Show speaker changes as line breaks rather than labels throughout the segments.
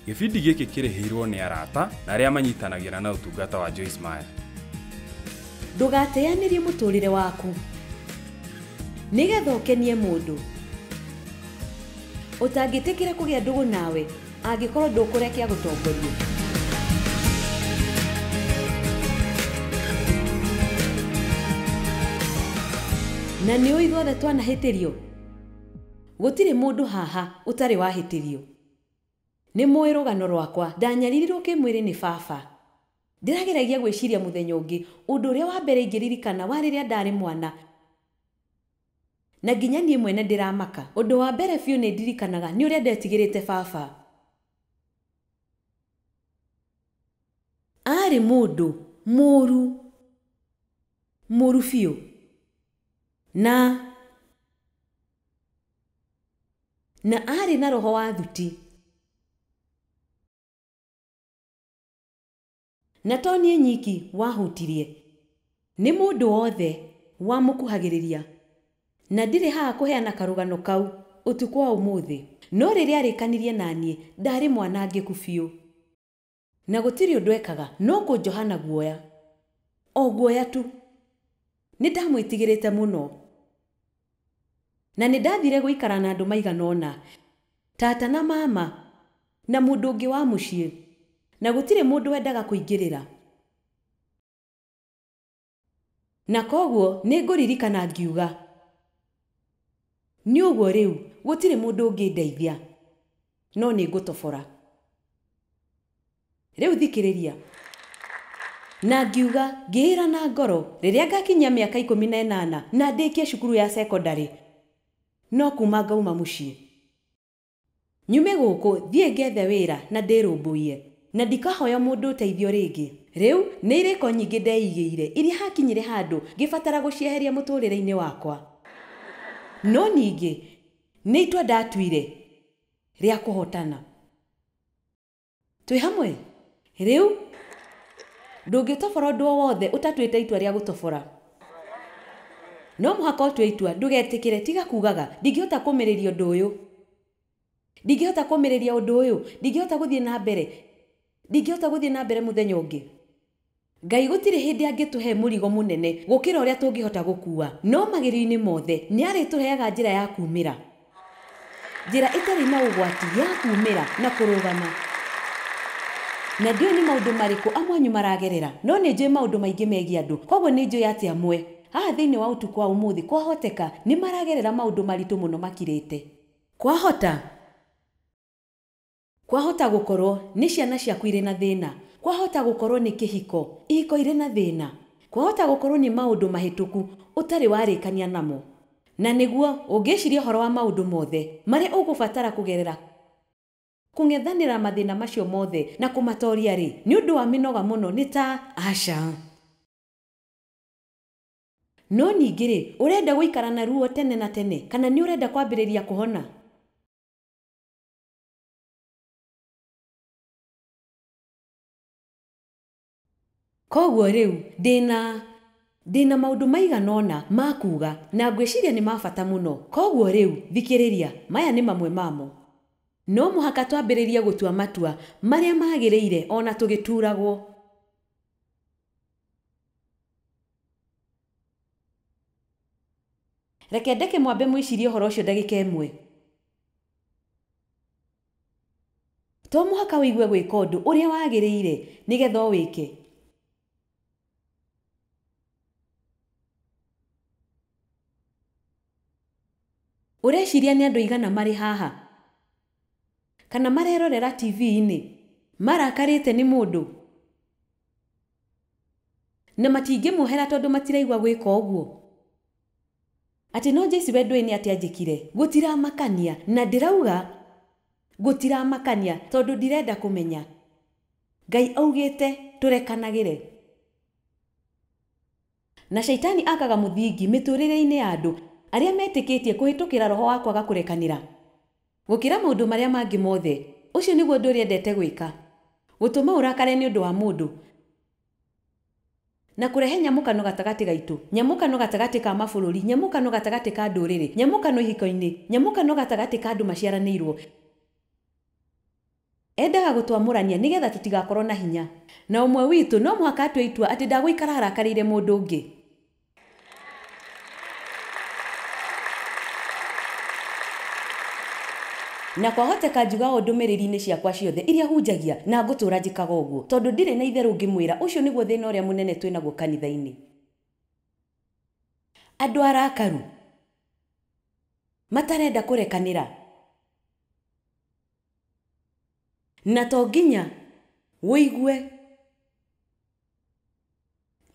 Gĩbindi gĩkĩ kĩrĩhĩirwo nĩ arata na arĩa manyitanagĩra na ũtungata wa Joyce Meyer.
Ndũgateanĩrie mũtũrĩre waku nĩgetha ũkenie mũndũ ũtangĩtĩkĩra kũgĩa ndũgũ nawe angĩkorwo ndũkũrekia gũtongorio. Na nĩ ũĩ ithuothe twanahĩtĩrio, gũtirĩ mũndũ haha ũtarĩ wahĩtĩrio. Nĩ mũĩ rũgano rwakwa, ndanyaririrwo kĩmwĩrĩ nĩ baba. Ndĩrageragia gwĩciria mũthenya ũngĩ ũndũ ũrĩa wa mbere ingĩririkana wa rĩrĩa ndarĩ mwana, na nginya niĩ mwene ndĩramaka. Ũndũ wa mbere biũ nĩ ndirikanaga nĩ ũrĩa ndetigĩrĩte baba. Arĩ mũndũ mũru, mũru biũ, na arĩ na roho wa thuti. Na to niĩ nyiki wahutirie, nĩ mũndũ wothe wamũkuhagĩrĩria. Na ndirĩ haha kũheana karũgano kau ũtukũ wa ũmũthĩ, no rĩrĩa arĩkanirie na niĩ ndarĩ mwanangĩku biũ. Na gũtirĩ ũndũ ekaga no kũnjoha na guoya, o guoya tu. Nĩ ndamwĩtigĩrĩte mũno. Na nĩ ndathire gũikara na andũ maigana ũna, tata na mama na mũndũ ũngĩ wa mũciĩ, na gũtirĩ mũndũ wendaga kũingĩrĩra. Na koguo nĩ ngũririkana ngiuga, nĩ ũguo rĩu gũtirĩ mũndũ ũngĩndeithia, no nĩ ngũtobora. Rĩu thikĩrĩria. Na ngiuga, ngĩĩra na ngoro, rĩrĩa ngakinyia mĩaka 18 na ndĩkie cukuru ya sekondarĩ, no kuma ngauma mũciĩ. Nyume gũkũ thiĩ ngethe wĩra na ndĩrũmbũiye, na ndikahoya mũndũ ũteithio rĩngĩ. Rĩu nĩ irĩko nyingĩ ndeigĩire iria hakinyire handũ ngĩbatara gũcieheria mũtũrĩre-inĩ wakwa. No ningĩ nĩ itua ndatuire rĩa kũhotana. Twĩ hamwe? Rĩu ndũngĩtobora ũndũ o wothe ũtatuĩte itua rĩa gũtobora. No mũhaka ũtue itua, ndũgetĩkĩre, tiga kugaga ndingĩhota kũmĩrĩria ũndũ ũyũ, ndingĩhota kũmĩrĩria ũndũ ũyũ, ndingĩhota gũthiĩ na mbere, ndingĩhota gũthiĩ na mbere mũthenya ũngĩ. Ngai gũtirĩ hĩndĩ angĩtũhe mũrigo mũnene gũkĩra ũrĩa tũngĩhota gũkua, no magerio-inĩ mothe nĩ arĩtũheaga njĩra ya kumĩra, njĩra ĩtarĩ na ũgwati ya kumĩra na kũrũgama. Na ndiũĩ nĩ maũndũ marĩkũ amwe anyu maragerera, no nĩ njũĩ maũndũ maingĩ megiĩ andũ, koguo nĩ njũĩ atĩ amwe haha thĩinĩ wa ũtukũ wa ũmũthĩ kwahoteka nĩ maragerera maũndũ maritũ mũno makirĩte. Kwahota gũkorwo nĩ ciana ciaku irĩ na thĩna, kwahota gũkorwo nĩ kĩhiko, ihiko irĩ na thĩna, kwahota gũkorwo nĩ maũndũ mahĩtũku ũtarĩ warĩkania namo. Na nĩguo ũngĩciria ũhoro wa maũndũ mothe marĩa ũgũbatara kũgerera kũng'ethanĩra mathĩna macio mothe na kũmatoria rĩ, nĩ ũndũ wa mĩnoga mũno nĩ ta aca. No ningĩ rĩ, ũrenda gũikara na ruo tene na tene kana nĩ ũrenda kwambĩrĩria kũhona? Koguo rĩu ndĩna maũndũ maigana ũna ma kuga na ngwĩciria nĩ ma bata mũno. Koguo rĩu thikĩrĩria, maya nĩ mamwe mamo. No mũhaka twambĩrĩrie gũtua matua marĩa magĩrĩire ona tũgĩturagwo. Reke ndeke mwambe mwĩcirie ũhoro ũcio ndagĩka ĩmwe. To mũhaka ũigue gwĩka ũndũ ũrĩa wagĩrĩire nĩgetha ũwĩke. Ũreciria nĩ andũ aigana marĩ haha kana marerorera TV-inĩ marakarĩte nĩ mũndũ na matingĩmuohera tondũ matiraigua gwĩka ũguo? Atĩ no Joyce we ndũĩ nĩ atĩa njĩkire, gũtiramakania, na ndĩrauga gũtiramakania tondũ ndirenda kũmenya. Ngai augĩte tũrekanagĩre. Na shaitani akaga mũthingi mĩtũrĩre-inĩ ya andũ arĩa metĩkĩtie kũhĩtũkĩra roho wa kwaga kũrekanĩra gũkĩra maũndũ marĩa mangĩ mothe. Ũcio nĩguo ũndũ ũrĩa endete gwĩka, gũtũma ũrakare nĩ ũndũ wa mũndũ na kũrehe nyamũkano gatagatĩ gaitũ, nyamũkano gatagatĩ ka mabũrũri, nyamũkano gatagatĩ ka ndũrĩrĩ, nyamũkano ihiko-inĩ, nyamũkano gatagatĩ ka andũ maciaranĩirwo. Endaga gũtwamũrania nĩgetha tũtigakorwo na hinya. Na ũmwe witũ no mũhaka atue itua atĩ ndagũikara arakarĩire mũndũ ũngĩ. Na kwahoteka njugaga ũũ ndũmĩrĩri-inĩ ciakwa ciothe iria hunjagia na ngũtũũra njĩkaga ũguo, tondũ ndirĩ na itherũ ngĩmwĩra ũcio nĩguo thĩna ũrĩa mũnene twĩ naguo kanitha-inĩ. Andũ arakaru matarenda kũrekanĩra, na to nginya wũigue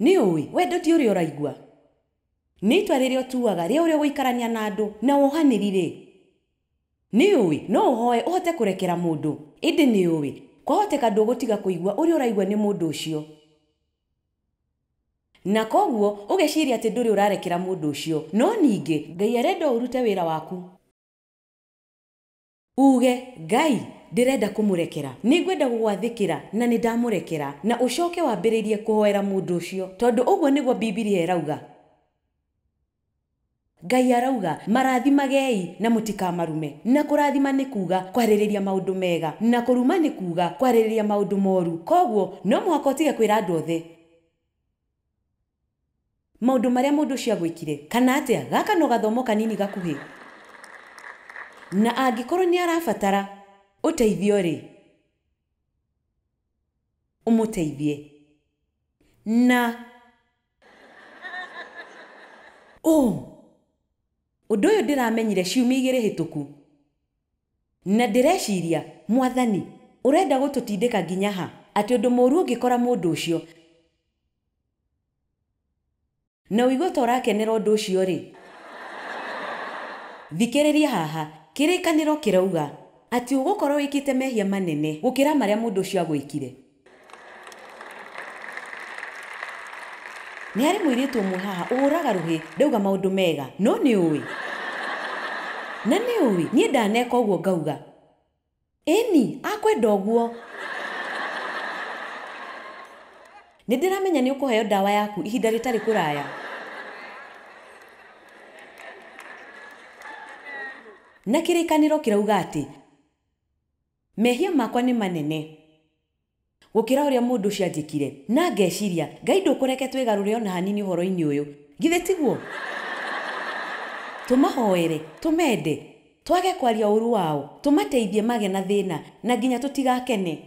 nĩ ũĩ wendo ti ũrĩa ũraigua, nĩ itua rĩrĩa ũtuaga rĩa ũrĩa ũgũikarania na andũ na wohanĩri rĩ, nĩ ũĩ no ũhoe ũhote kũrekera mũndũ, ĩndĩ nĩ ũĩ kwahoteka ndũgũtiga kũigua ũrĩa ũraigua nĩ mũndũ ũcio, na koguo ũgeciria atĩ ndũrĩ ũrarekera mũndũ ũcio. No ningĩ Ngai arenda ũrute wĩra waku, uge Ngai ndĩrenda kũmũrekera, nĩngwenda gũgwathĩkĩra na nĩ ndamũrekera, na ũcoke wambĩrĩrie kũhoera mũndũ ũcio, tondũ ũguo nĩguo Bibilia ĩrauga. Ngai arauga marathimagei na mũtikamarume. Na kũrathima nĩ kuga kwarĩrĩria maũndũ mega, na kũruma nĩ kuga kwarĩrĩria maũndũ moru. Koguo no mũhaka ũtige kwĩra andũ othe maũndũ marĩa mũndũ ũcio agwĩkire, kana atĩa. Gaka no gathomo kanini gakuhĩ, na angĩkorwo nĩ arabatara ũteithio rĩ, ũmũteithie. Na ũndũ ũyũ ndĩramenyire ciumia igĩrĩ hĩtũku, na ndĩreciria Mwathani ũrenda gũtũtindĩka nginya ha, atĩ ũndũ mũũru ũngĩkora mũndũ ũcio na ũigue ta ũrakenera ũndũ ũcio rĩ, thikĩrĩria haha. Kĩrĩkanĩro kĩrauga atĩ ũgũkorwo wĩkĩte mehia manene gũkĩra marĩa mũndũ ũcio agwĩkire. Nĩ harĩ mũirĩtu ũmwe haha ũhũraga rũhĩ ndauga maũndũ mega, no nĩ ũĩ, na nĩ ũĩ niĩ ndaneka ũguo ngauga ĩni akwenda ũguo. Nĩ ndĩramenya nĩ ũkũheo ndawa yaku ihinda rĩtarĩ kũraya. Na kĩrĩkanĩro kĩrauga atĩ mehia makwa nĩ manene gũkĩra ũrĩa mũndũ ũcio anjĩkire. Na ngeciria Ngai ndũkũreke twĩgarũre ona hanini ũhoro-inĩ ũyũ, githĩ tiguo? Tũmahoere, tũmende, twage kwaria ũru wao, tũmateithie mage na thĩna, na nginya tũtigakene.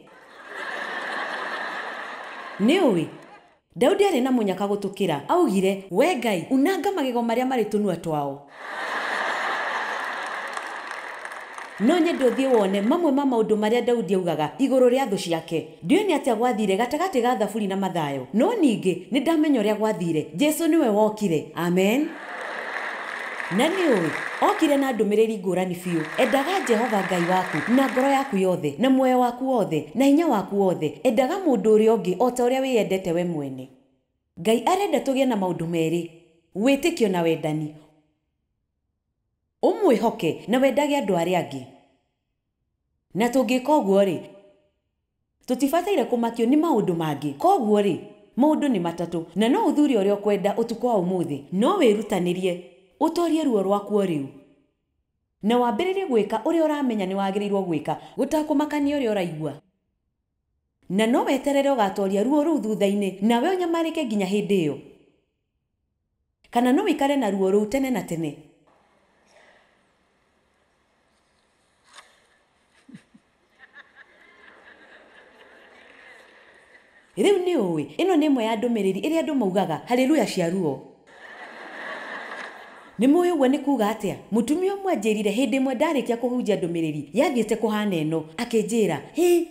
Nĩ ũĩ Daudi arĩ na mũnyaka gũtũkĩra, augire we Ngai unanga magego marĩa marĩ tũnua twao. No nyende ũthiĩ wone mamwe ma maũndũ marĩa Daudi augaga igũrũ rĩa thũ ciake. Ndiũĩ nĩ atĩa gwathire gatagatĩ ga Thaburi na Mathayo, no ningĩ nĩ ndamenya ũrĩa gwathire. Jesu nĩwe wokire. Amen. Na nĩ ũĩ okire na ndũmĩrĩri ngũrani biũ. Endaga Jehova Ngai waku na ngoro yaku yothe, na muoyo waku wothe, na hinya waku wothe. Endaga mũndũ ũrĩa ũngĩ o ta ũrĩa wĩyendete we mwene. Ngai arenda tũgĩe na maũndũ merĩ, wĩtĩkio na wendani. Ũmwĩhoke na wendage andũ arĩa angĩ. Na tũngĩka ũguo rĩ, tũtibataire kũmakio nĩ maũndũ mangĩ. Koguo rĩ, maũndũ nĩ matatũ, na no ũthure ũrĩa ũkwenda ũtukũ wa ũmũthĩ. No wĩrutanĩrie ũtorie ruo rwaku o rĩu, na wambĩrĩrie gwĩka ũrĩa ũramenya nĩ wagĩrĩirwo gwĩka, gũtakũmakania ũrĩa ũraigua. Na no weterere ũgatoria ruo rũu thutha-inĩ, nawe ũnyamarĩke nginya hĩndĩ ĩyo. Kana no wĩikare na ruo rũu tene na tene. Rĩu nĩ ũĩ ĩno nĩ ĩmwe ya ndũmĩrĩri ĩrĩa andũ maugaga haleluya cia ruo. Nĩ mũĩ ũguo nĩ kuga atĩa? Mũtumia ũmwe anjĩrire hĩndĩ ĩmwe ndarĩkia kũhunjia ndũmĩrĩri yathiĩte kũhana ĩno, akĩnjĩra hĩ,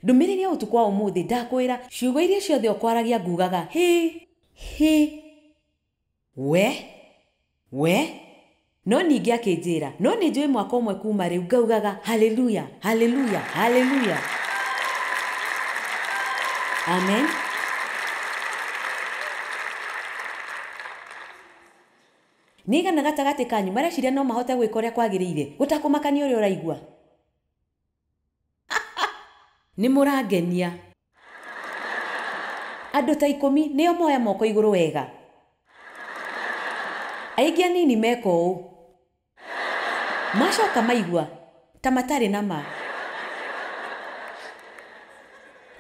ndũmĩrĩri ya ũtukũ wa ũmũthĩ ndakwĩra ciugo iria ciothe ũkwaragia ngugaga hĩ hĩ we we. No ningĩ akĩnjĩra no nĩ njũĩ mwaka ũmwe kuma rĩu ngaugaga haleluya haleluya haleluya. Amen. Nĩ igana gatagatĩ kanyu mareciria no mahote gwĩka ũrĩa kwagĩrĩire gũtakũmakania ũrĩa ũraigua. Nĩ mũrangenia. Andũ ta 10 nĩo moya moko igũrũ wega. Aingĩ anini meka ũũ, macoka maigua ta matarĩ na ma.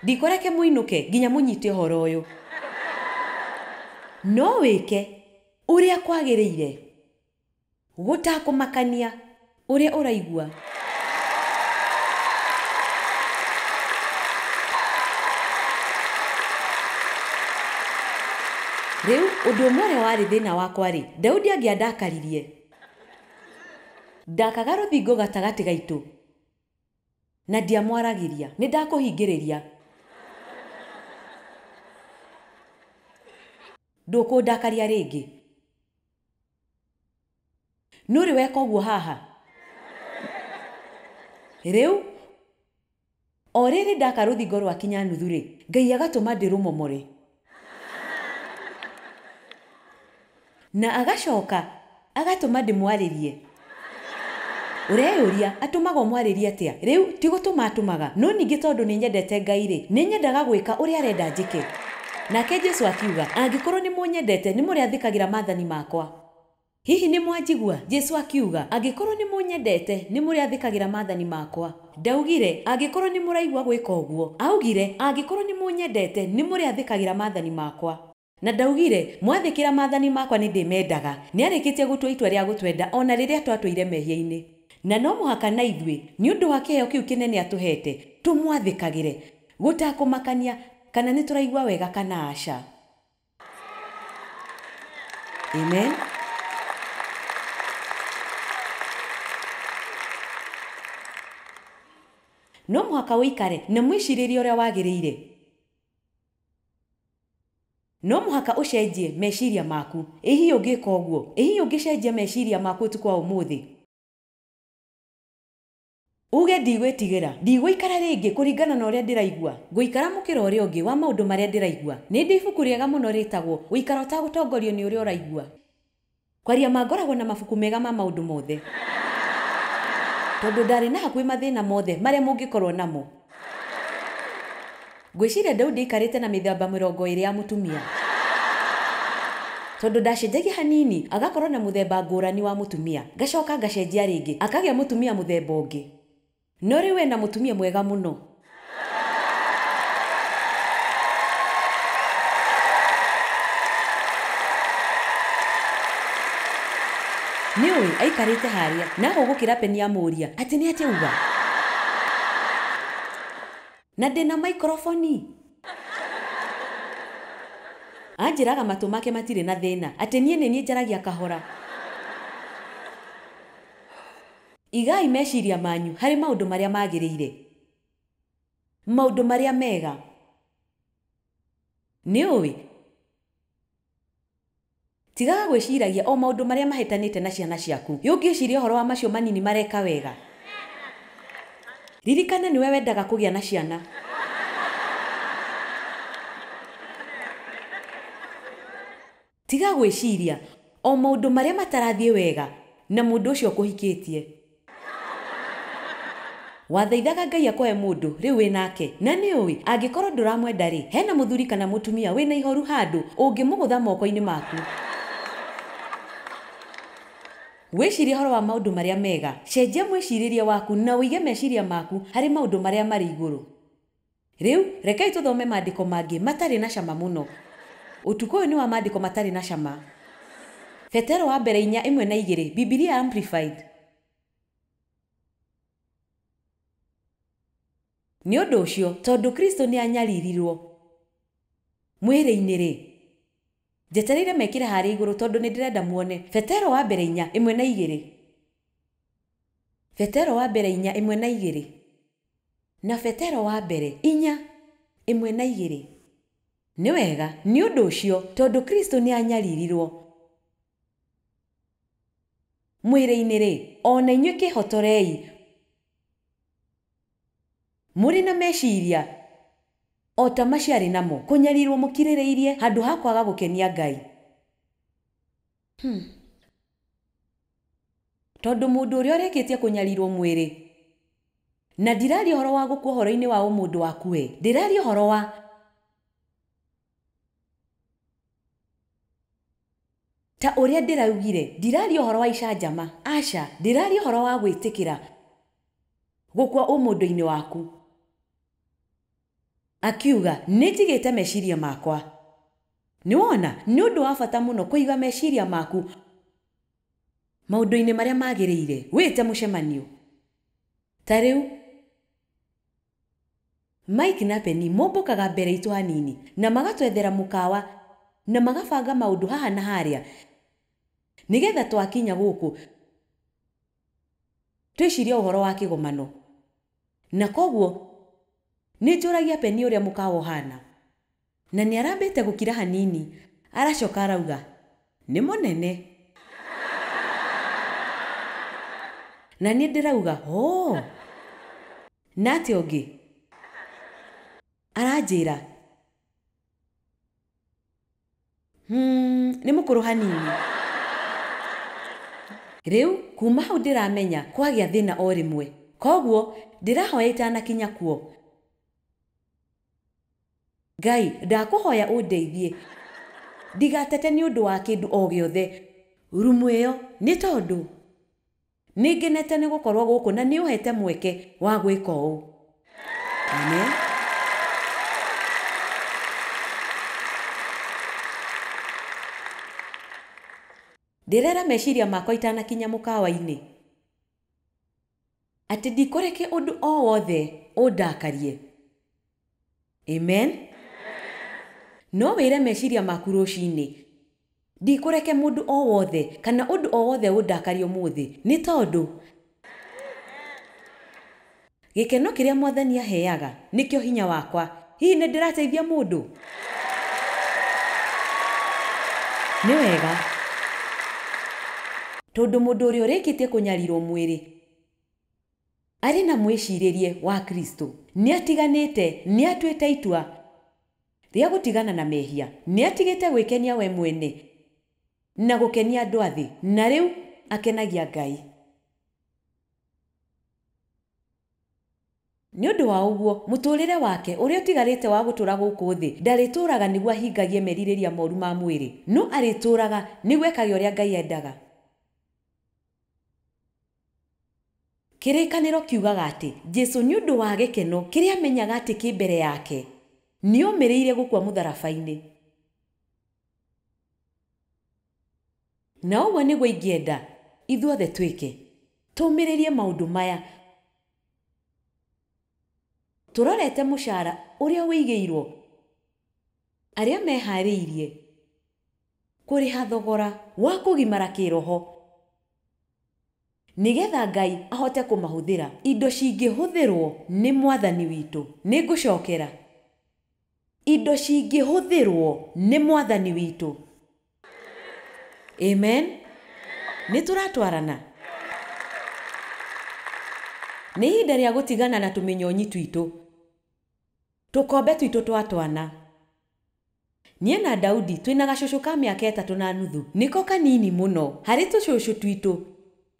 Ndikũreke mũinũke nginya mũnyite ũhoro ũyũ. No wĩke ũrĩa kwagĩrĩire gũtakũmakania ũrĩa ũraigua. Rĩu ũndũ ũmwe ũrĩa warĩ thĩna wakwa rĩ, Daudi angĩandakaririe. Ndakaga rũthingo gatagatĩ gaitũ na ndiamwaragĩria, nĩ ndakũhingĩrĩria. Ndũkũndakaria rĩngĩ. Nũrĩ weka ũguo haha? Rĩu o rĩrĩ ndaka rũthingo rwakinya nuthu rĩ, Ngai agatũma ndĩrũmomore. Na agacoka agatũma ndĩmwarĩrie. Ũreyũria atũmaga ũmwarĩrie atĩa? Rĩu ti gũtũma atũmaga, no ningĩ tondũ nĩ nyendete Ngai rĩ, nĩ nyendaga gwĩka ũrĩa arenda njĩke. Nake Jesu akiuga, angĩkorwo nĩ mũnyendete nĩ mũrĩathĩkagĩra maathani makwa. Hihi nĩ mwanjigua? Jesu akiuga, angĩkorwo nĩ mũnyendete nĩ mũrĩathĩkagĩra maathani makwa. Ndaugire angĩkorwo nĩ mũraigua gwĩka ũguo. Augire angĩkorwo nĩ mũnyendete nĩ mũrĩathĩkagĩra maathani makwa. Na ndaugire mwathĩkĩra maathani makwa nĩ ndĩmendaga. Nĩarĩkĩtie gũtua itua rĩa gũtwenda ona rĩrĩa twatũire mehia-inĩ. Na no mũhaka na ithuĩ nĩ ũndũ wa kĩheo kĩu kĩnene atũhete tũmwathĩkagĩre gũtakũmakania kana nĩ tũraigua wega kana aca. Amen. No mũhaka ũikare na mwĩcirĩrie ũrĩa wagĩrĩire. No mũhaka ũcenjie meciria maku. Ĩ hihi ũngĩka ũguo? Ĩ hihi ũngĩcenjia meciria maku ũtukũ wa ũmũthĩ? Uge ndigwĩtigĩra, ndigũikara rĩngĩ kũringana na ũrĩa ndĩraigua. Ngũikara mũkĩra ũrĩa ũngĩ wa maũndũ marĩa ndĩraigua. Nĩ ndĩ ibuku rĩega mũno rĩtagwo Gũikara Ũtagũtongorio nĩ ũrĩa ũraigua. Kwaria ma ngoragwo na mabuku mega ma maũndũ mothe. Tondũ ndarĩ na hakuhĩ mathĩna mothe marĩa mũngĩkorwo namo. Ngwĩciria Daudi aikarĩte na mĩthemba 20 ya mũtumia. Tondũ ndacenjagia hanini agakorwo na mũthemba ngũrani wa mũtumia. Ngacoka ngacenjia rĩngĩ akagĩa mũtumia mũthemba ũngĩ. No rĩu ena mũtumia mwega mũno. Nĩũĩ aikarĩte harĩa na ahũgũkĩra peni amũria atĩ nĩ atĩa uga. Na ndĩna maikroboni. Anjĩraga matũ make matirĩ na thĩna atĩ niĩ nĩ niĩ njaragia kahora. Igai meciria manyu harĩ maũndũ marĩa magĩrĩire, maũndũ marĩa mega. Nĩũĩ tigaga gwĩciragia o maũndũ marĩa mahĩtanĩte na ciana ciaku. Ũngĩciria ũhoro wa macio manini mareka wega. Ririkana nĩwe wendaga kũgĩa na ciana. Tiga gwĩciria o maũndũ marĩa matarathiĩ wega na mũndũ ũcio ũkũhikĩtie. Wathaithaga Ngai akũhe mũndũ rĩu wĩ nake. Na nĩũĩ angĩkorwo ndũramwenda rĩ, hena mũthuri kana mũtumia wĩna ihoru handũ ũngĩmũgũtha moko-inĩ maku. Wĩcirie ũhoro wa maũndũ marĩa mega. Cenjia mwĩcirĩrie waku na ũige meciria maku harĩ maũndũ marĩa marĩ igũrũ. Rĩu rekei tũthome maandĩko mangĩ matarĩ na cama mũno. Ũtukũ ũyũ nĩ wa maandĩko matarĩ na cama. Petero wa mbere 4:1 na 2, Bibilia Amplified. Nĩ ũndũ ũcio tondũ Kristo nĩ anyaririrwo mwĩrĩ-inĩ rĩ, njetereire mekĩre harĩa igũrũ tondũ nĩ ndĩrenda muone. Petero wa mbere 4:1 na 2. Petero wa mbere 4:1 na 2. Na Petero wa mbere 4:1 na 2. Nĩ wega, nĩ ũndũ ũcio tondũ Kristo nĩ anyaririrwo mwĩrĩ-inĩ rĩ, o na inyuĩ kĩhotorei mũrĩ na meciria o ta macio arĩ namo, kũnyarirwo mũkirĩrĩirie handũ ha kwaga gũkenia Ngai. Tondũ mũndũ ũrĩa ũrĩkĩtie kũnyarirwo mwĩrĩ, na ndiraria ũhoro wa gũkua ũhoro-inĩ wa ũmũndũ waku we, ndĩraria ũhoro wa ta ũrĩa ndĩraugire, ndiraria ũhoro wa icanjama, aca, ndĩraria ũhoro wa gwĩtĩkĩra gũkua ũmũndũ-inĩ waku. Akiuga nĩ njigĩte meciria makwa. Nĩ wona nĩ ũndũ wa bata mũno kũiga meciria maku maũndũ-inĩ marĩa magĩrĩire. Wĩte mũcemanio. Ta rĩu Mike na Penny mombũkaga mbere itũ hanini na magatwethera mũkawa na magabanga maũndũ haha na harĩa nĩgetha twakinya gũkũ twĩcirie ũhoro wa kĩgomano. Na koguo nĩ njũragia Penny ũrĩa mũkawa ũhana, na nĩ arambĩte gũkira hanini aracoka arauga nĩ mũnene. Na niĩ ndĩrauga oh, na atĩa ũngĩ aranjĩra nĩ mũkũrũ hanini. Rĩu kuma hau ndĩramenya kwagĩa thĩna o rĩmwe, koguo ndĩrahoya itanakinya kuo. Ngai ndakũhoya ũndeithie ndigatete nĩ ũndũ wa kĩndũ o gĩothe rumu ĩyo, nĩ tondũ nĩ ngenete nĩ gũkorwo gũkũ na nĩ ũhete mweke wa gwĩka ũũ. Amen. Ndĩrera meciria makwa itanakinya mũkawa-inĩ atĩ ndikũreke ũndũ o wothe ũndakarie. Amen. No wĩre meciria maku rũcinĩ ndikũreke mũndũ o wothe kana ũndũ o wothe ũndakarie ũmũthĩ, nĩ tondũ gĩkeno kĩrĩa Mwathani aheaga nĩkĩo hinya wakwa. Hihi nĩ ndĩrateithia mũndũ? Nĩ wega, tondũ mũndũ ũrĩa ũrĩkĩtie kũnyarirwo mwĩrĩ arĩ na mwĩcirĩrie wa Kristo nĩ atiganĩte, nĩ atuĩte itua rĩa gũtigana na mehia, nĩ atigĩte gwĩkenia we mwene na gũkenia andũ a thĩ, na rĩu akenagia Ngai. Nĩ ũndũ wa ũguo mũtũrĩre wake ũrĩa ũtigarĩte wa gũtũra gũkũ thĩ ndarĩtũraga nĩguo ahingagie merirĩria moru ma mwĩrĩ, no arĩtũraga nĩguo ekage ũrĩa Ngai endaga. Kĩrĩkanĩro kiugaga atĩ Jesũ nĩ ũndũ wa gĩkeno kĩrĩa amenyaga atĩ kĩ mbere yake nĩomĩrĩire gũkua mũtharaba-inĩ. Na ũguo nĩguo ingĩenda ithuothe twĩke, tũmĩrĩrie maũndũ maya tũrorete mũcara ũrĩa ũigĩirwo arĩa meharĩirie kũrĩha thogora wa kũgimara kĩroho nĩgetha Ngai ahote kũmahũthĩra. Indo cingĩhũthĩrwo nĩ Mwathani witũ. Nĩ ngũcokera, indo cingĩhũthĩrwo nĩ Mwathani witũ. Amen. Nĩ tũratwarana. Nĩ ihinda rĩa gũtigana na tũmĩnyonyi twitũ, tũkombe twitũ twa twana. Niĩ na Daudi twĩna gacũcũ ka mĩaka 3.5, nĩko kanini mũno harĩ tũcũcũ twitũ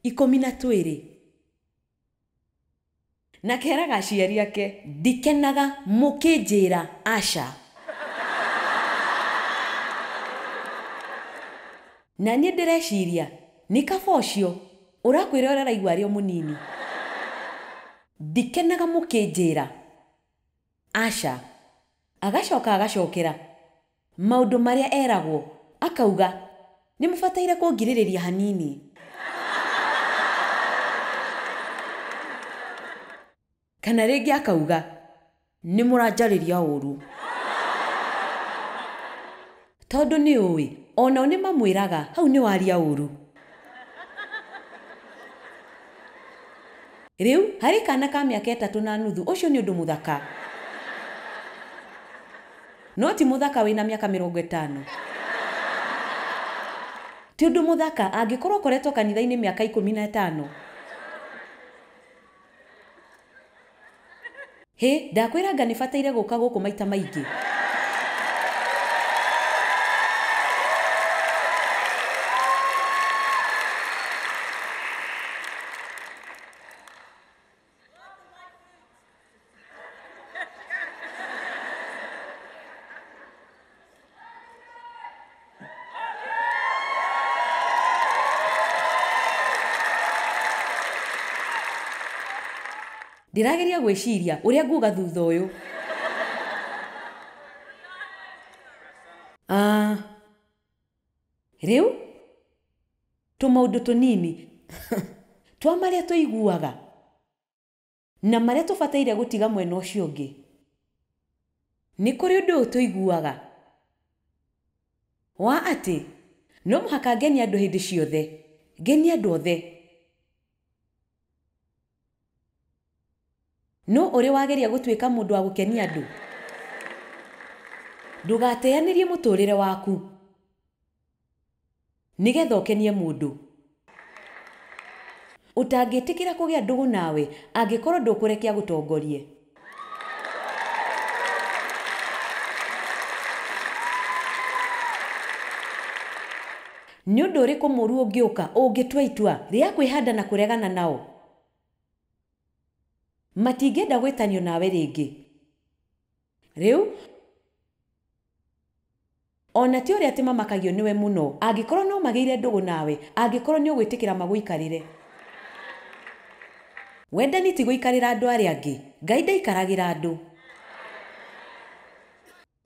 12. Na keraga aciari ake ndikenaga mũkĩnjĩra aca. Na niĩ ndĩreciria nĩ kaba ũcio ũrakwĩra ũrĩa araigua arĩ o mũnini. Ndikenaga mũkĩnjĩra aca. Agacoka agacokera maũndũ marĩa eragwo, akauga nĩ mũbataire kũngirĩrĩria hanini. Kana rĩngĩ akauga nĩ mũranjarĩria ũru. Tondũ nĩ ũĩ onao nĩ mamwĩraga hau nĩ waria ũru. Rĩu harĩ kana ka mĩaka 3.5, ũcio nĩ ũndũ mũthaka, no ti mũthaka wĩna mĩaka 50. Ti ũndũ mũthaka angĩkorwo ũkoretwo kanitha-inĩ mĩaka 15. Hĩ, ndakwĩra nga nĩ bataire gũka gũkũ maita maingĩ. Ndĩrageria gwĩciria ũrĩa nguga thutha ũyũ. Rĩu tũmaũndũ tũnini twa marĩa tũiguaga na marĩa tũbataire gũtiga mwena ũcio ũngĩ. Nĩ kũrĩ ũndũ ũyũ tũiguaga wa atĩ no mũhaka ngenie andũ hĩndĩ ciothe, ngenie andũ othe. No ũrĩ wageria gũtuĩka mũndũ wa gũkenia andũ? Ndũgateanĩrie mũtũrĩre waku nĩgetha ũkenie mũndũ. Ũtangĩtĩkĩra kũgĩa ndũgũ nawe angĩkorwo ndũkũrekia gũtongorie. Nĩ ũndũ ũrĩkũ mũũru ũngĩũka ũngĩtua itua rĩa kwĩhanda na kũregana nao? Matingĩenda gwĩtanio nawe rĩngĩ. Rĩu ona ti ũrĩa atĩ mamakagio nĩwe mũno angĩkorwo no magĩire ndũgũ nawe, angĩkorwo nĩ ũgwĩtĩkĩra magũikarĩre. Wendani ti gũikarĩra andũ arĩa angĩ. Ngai ndaikaragĩra andũ.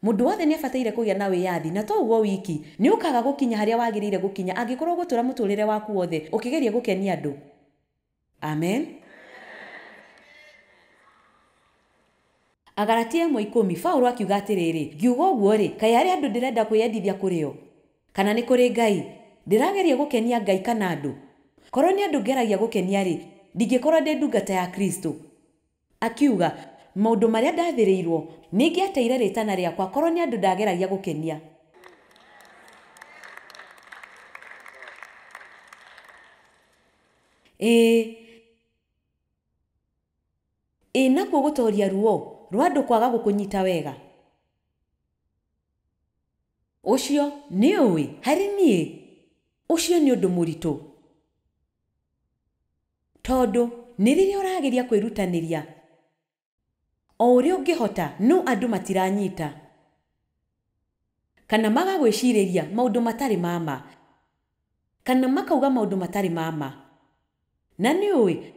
Mũndũ wothe nĩ abataire kũgĩa na wĩyathi, na to ũguo wiki, nĩ ũkaga gũkinya harĩa wagĩrĩire gũkinya angĩkorwo ũgũtũra mũtũrĩre waku wothe ũkĩgeria gũkenia andũ. Amen. Agalatia 1:10 Paulo akiuga atĩrĩrĩ, ngiuga ũguo rĩ, kaĩ arĩa andũ ndĩrenda kwĩyendithia kũrĩ o? Kana nĩ kũrĩ Ngai? Ndĩrageria gũkenia Ngai kana andũ? Korwo nĩ andũ ngeragia gũkenia rĩ, ndingĩkorwo ndĩ ndungata ya Kristo. Akiuga, maũndũ marĩa ndathĩrĩirwo nĩngĩateire rĩtana rĩakwa korwo nĩ andũ ndageragia gũkenia. Ĩ nakuo gũtoria ruo rwa andũ kwaga gũkũnyita wega. Ũcio nĩ ũĩ harĩ niĩ, ũcio nĩ ũndũ mũritũ. Tondũ nĩ rĩrĩa ũrageria kwĩrutanĩria o ũrĩa ũngĩhota, no andũ matiranyita kana magagwĩcirĩria maũndũ matarĩ ma ma, kana makauga maũndũ matarĩ ma ma. Na nĩ ũĩ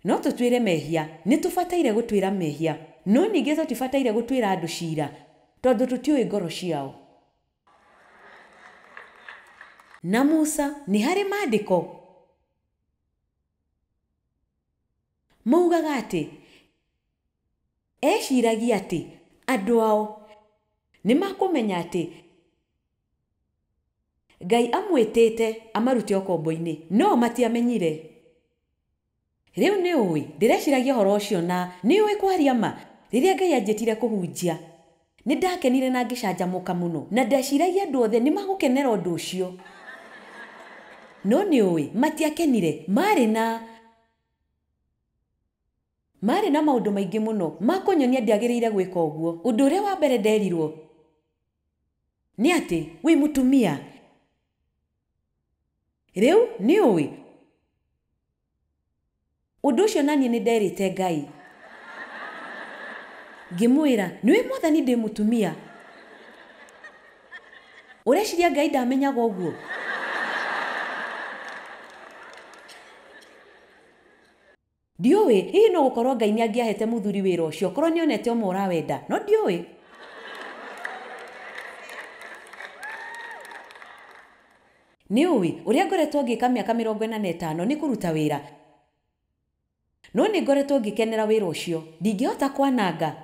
no tũtuĩre mehia, nĩ tũbataire gũtuĩra mehia, no ningĩ tũtibataire gũtuĩra andũ cira tondũ tũtiũĩ ngoro ciao. Na Musa nĩ harĩ maandĩko maugaga atĩ eciragia atĩ andũ ao nĩ makũmenya atĩ Ngai amwĩtĩte amarute ũkombo-inĩ, no matiamenyire. Rĩu nĩ ũĩ ndĩreciragia ũhoro ũcio, na nĩ ũĩ kwaria ma, rĩrĩa Ngai anjĩtire kũhunjia nĩ ndakenire na ngĩcanjamũka mũno, na ndeciragia andũ othe nĩ magũkenera ũndũ ũcio. No nĩ ũĩ matiakenire, marĩ na maũndũ maingĩ mũno ma kũnyonia ndiagĩrĩire gwĩka ũguo. Ũndũ ũrĩa wa mbere nderirwo nĩ atĩ wĩ mũtumia. Rĩu nĩ ũĩ ũndũ ũcio naniĩ nĩ nderĩte Ngai, ngĩmwĩra nĩwe Mwathani ndĩ mũtumia. Ũreciria Ngai ndamenyaga ũguo? Ndiũĩ hihi no gũkorwo Ngai nĩ angĩahete mũthuri wĩra ũcio korwo nĩonete ũmwe ũrawenda, no ndiũĩ. Nĩ ũĩ ũrĩa ngoretwo ngĩka mĩaka 45 nĩ kũruta wĩra, no nĩ ngoretwo ngĩkenera wĩra ũcio. Ndingĩhota kwananga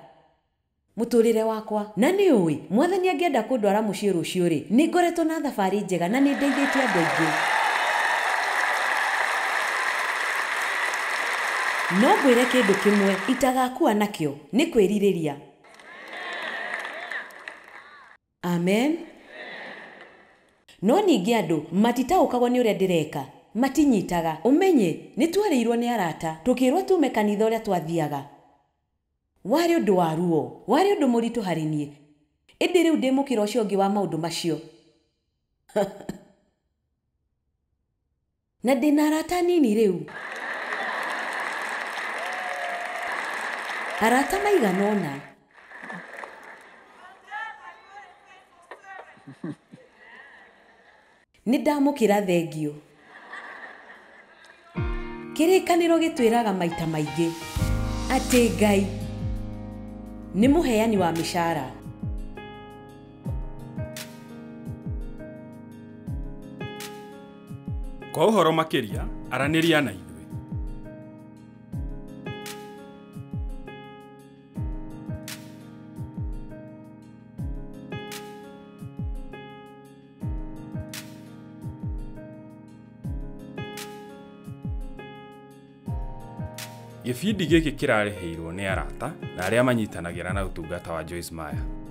mũtũrĩre wakwa. Na nĩ ũĩ Mwathani angĩenda kũndwara mũciĩ rũciũ rĩ, nĩ ngoretwo na thabarĩ njega na nĩ ndeithĩtie andũ aingĩ. No ngwĩre kĩndũ kĩmwe itagakua nakĩo nĩ kwĩrirĩria. Amen. No ningĩ andũ matitaũkagwo nĩ ũrĩa ndĩreka, matinyitaga. Ũmenye nĩ twarĩirwo nĩ arata tũkĩrwo tume kanitha ũrĩa twathiaga. Warĩ ũndũ wa ruo, warĩ ũndũ mũritũ harĩ niĩ, ĩndĩ rĩu ndĩ mũkĩra ũcio ũngĩ wa maũndũ macio. Na ndĩna arata nini rĩu, arata maigana ũna. Nĩ ndamũkĩra thengio. Kĩrĩkanĩro gĩtwĩraga maita maingĩ atĩ Ngai nĩ mũheani wa mĩcara.
Kwa ũhoro makĩria, aranĩria na ithuĩ. Gĩbindi gĩkĩ kĩrarĩhĩirwo nĩ arata na arĩa manyitanagĩra na ũtungata wa Joyce Meyer.